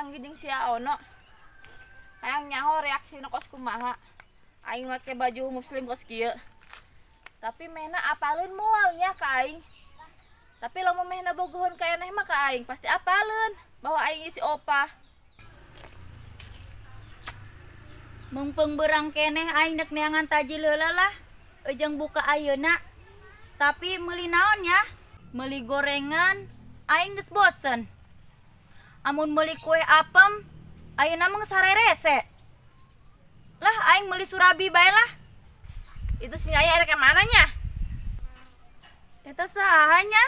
Panggih jeung si Aono. Hayang nyaho reaksina kos kumaha. Aing make baju muslim kos kieu. Tapi mehna apaleun moal nya ka aing. Tapi lamun mehna bogoheun ka eneh mah ka aing pasti apaleun bahwa aing si Opah. Mungpeng berang keneh aing nek neangan tajil heula lah. Ejeng buka ayeuna. Tapi meuli naon ya? Meuli gorengan aing geus bosen. Amun meuli kue apem ayeuna mah geus harerese. Lah aing meuli surabi bae lah. Itu si Nyai ada ke mana nya? Eta saha nya?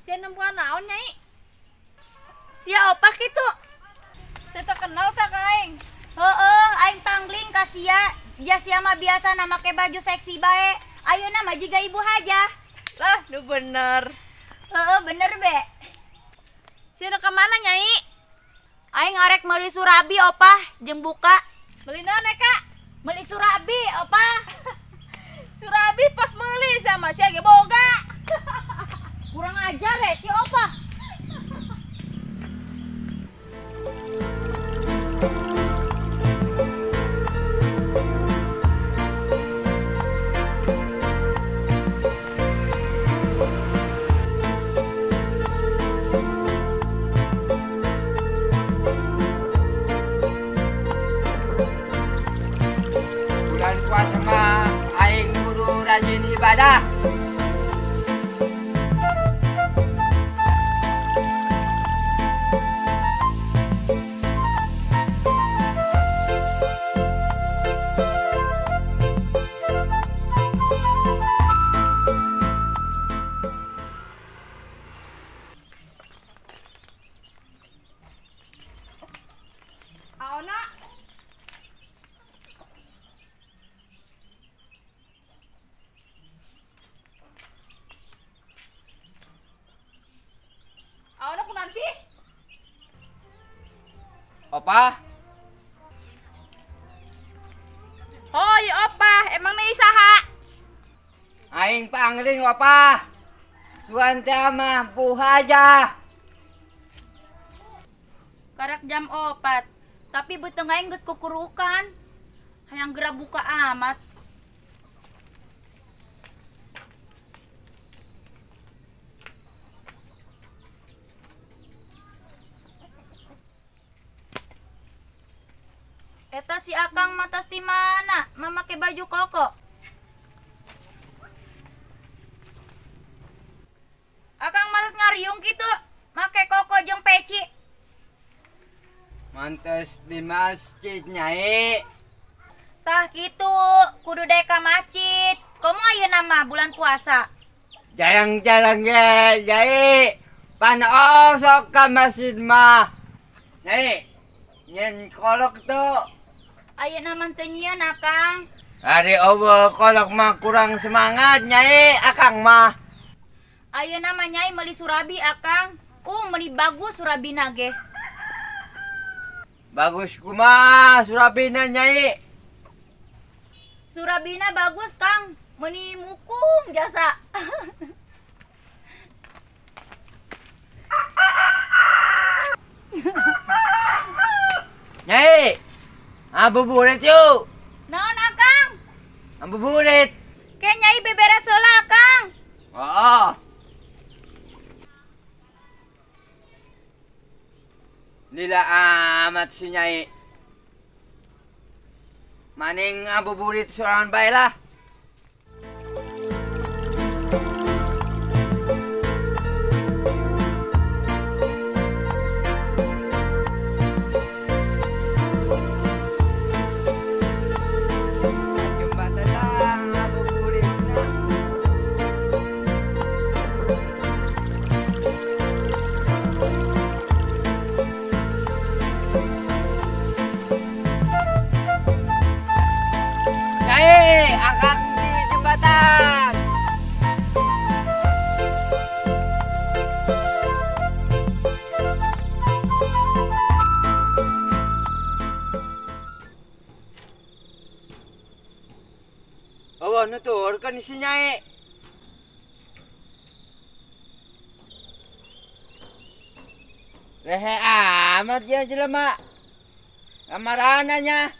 Sia nempuan naon Nyai? Sia Opah kitu. Saya tak kenal tak aing. Heeh, aing pangling ka sia. Ja sia mah biasana make baju seksi bae. Ayeuna mah jiga ibu haja. Lah, nu bener. Heeh, bener be. Sia ka mana Nyai? Aing arek meuli surabi Opah jeung buka. Meuli naon Eka? Meuli surabi Opah. Surabi pas meuli sama sia ge boga. Kurang ajar ya si Opah. Bulan puasa mah aing kudu rajin ibadah. Aona. Aona kunaon sih? Opah. Oh iya Opah, emang nih saha? Aing pangling Opah. Suan teh mah bu haja. Karak jam 4, tapi beuteung aing geus kukurukan. Hayang geura buka amat. Eta si Akang matas di mana? Memakai baju koko. Akang matas ngariung gitu, make koko jeung peci. Mantes di masjid Nyai. Tah kitu, kudu daek ka masjid. Komo ayeuna mah bulan puasa. Jarang-jarang ge Nyai. Pan osok ka masjid mah. Nyai, nyen kolok tuh. Ayeuna mah teu nyieun Akang. Ari eueuh kolok mah kurang semangat Nyai, Akang mah. Ayeuna mah Nyai meuli surabi Akang. Meuli bagus surabina ge. Bagus kumaha surabina Nyai? Surabina bagus Kang, meuni mukung jasa. Nyai, ngabuburit yuk. Naon Akang? Ngabuburit. Ke Nyai beberes heula Akang. Oh. Lila amat si Nyai. Maning ngabuburit sorangan bae lah. Jembatan ngabuburitna. Nyai, Akang di jembatan. Oh, nuturkeun si Nyai. Rehe amat ya jelema. Kamarana nya.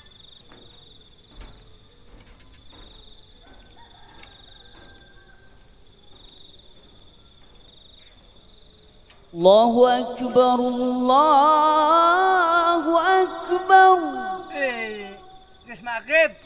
Allahu Akbar, Allahu Akbar. Geus maghrib.